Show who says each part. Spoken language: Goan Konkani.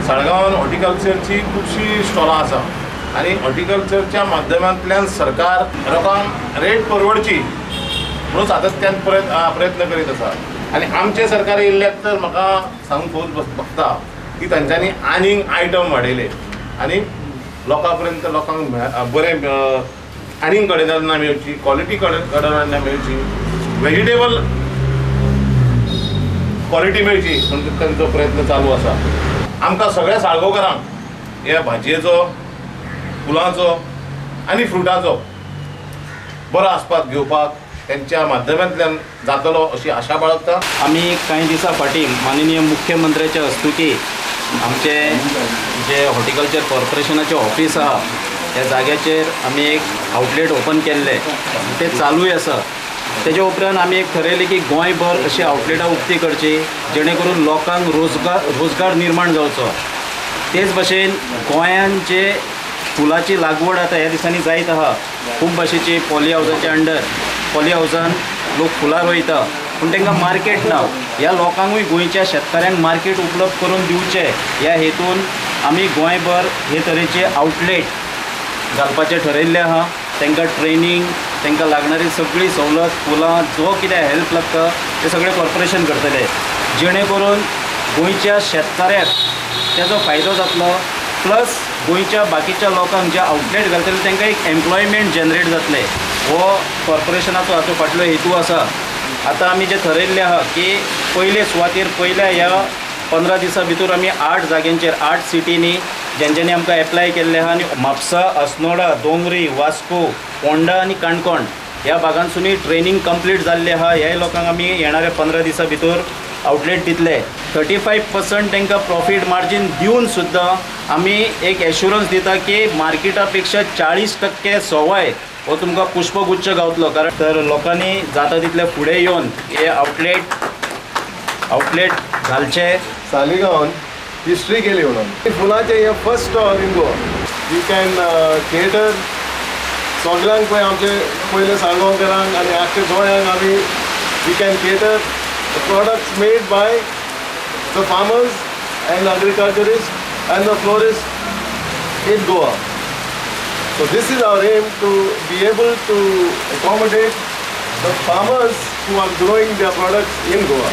Speaker 1: साळगांवान हॉर्टिकल्चरची खुबशीं स्टॉलां आसा आनी हॉर्टिकल्चरच्या माध्यमांतल्यान सरकार लोकांक रेट परवडची म्हणून सातत्यान प्रयत्न करीत आसा. आनी आमचें सरकार येयल्ल्याक तर म्हाका सांगूंक खोस भोगता की तांच्यांनी आनीक आयटम वाडयले आनी लोकां पर्यंत लोकांक बरें आनीक कडधान्यां मेळची, क्वॉलिटी कडधान्यां मेळची, वेजिटेबल क्वॉलिटी मेळची म्हणून तांचो प्रयत्न चालू आसा. आमकां सगळ्या साळगांवकारांक ह्या भाजयेचो, फुलांचो आनी फ्रुटाचो बरो आस्पाद घेवपाक त्यांच्या माध्यमांतल्यान जातलो अशी आशा बाळगता.
Speaker 2: आमी कांय दिसां फाटीं माननीय मुख्यमंत्र्याच्या हस्तुकी आमचे जे हॉर्टिकल्चर कॉर्पोरेशनाचें ऑफीस आहा त्या जाग्याचेर आमी एक आउटलेट ओपन केल्लें, तें चालूय आसा. तेजे उपरांत आमी एक थरयलें की गोंयभर अशीं आउटलेटां उक्ती करची जेणे करून लोकांक रोजगार निर्माण जावचो. तेच भशेन गोंयांत जे फुलाची लागवड आतां ह्या दिसांनी जायत आहा, खूब भाशेची पॉली हावजाच्या अंडर पॉली हावजान लोक फुलां रोयता पूण तांकां मार्केट ना. ह्या लोकांकूय गोंयच्या शेतकाऱ्यांक मार्केट उपलब्ध करून दिवचें ह्या हेतून आमी गोंयभर हे तरेचे आउटलेट घालपाचें ठरयल्लें आहा. तांकां ट्रेनींग, तांकां लागणारी सगळी सवलत, फुलां जो कितें हेल्प लागता तें सगळें कॉर्पोरेशन करतलें, जेणे करून गोंयच्या शेतकाऱ्याक तेजो फायदो जातलो, प्लस गोंयच्या बाकीच्या लोकांक जे आउटलेट घालतले तांकां एक एम्प्लॉयमेंट जनरेट जातलें. हो कॉर्पोरेशनाचो हाचो फाटलो हेतू आसा. आतां आमी जें थरयल्लें आहा की पयले सुवातेर पयल्या ह्या 15 दिसां भितर आमी 8 जाग्यांचेर 8 सिटींनी जेंच्यांनी आमकां एप्लाय केल्लें आहा आनी म्हापसा, अस्नोडा, दोंगरी, वास्को, पोंडा आनी काणकोण ह्या भागांसुनूय ट्रेनींग कंप्लीट जाल्लें आहा. ह्याय लोकांक आमी येणाऱ्या 15 दिसां भितर आउटलेट दितले. 35% तांकां प्रॉफीट मार्जीन दिवन सुद्दां आमी एक एश्युरन्स दिता की मार्केटा पेक्षा 40% सवाय हो तुमकां पुष्पगुच्छ गावतलो. कारण तर लोकांनी जाता तितले फुडें येवन हे आउटलेट घालचे.
Speaker 3: सालिगांवान हिस्ट्री केली म्हणून फुलाचें हें first stall in Goa. We can cater सगळ्यांक पळय आमचे पयले साळगांवकारांक आनी आख्खे गोंयांक आमी we can cater the products made by the farmers and agriculturist and the florist in Goa. So this is our aim, to be able to accommodate the farmers who are growing their products in Goa.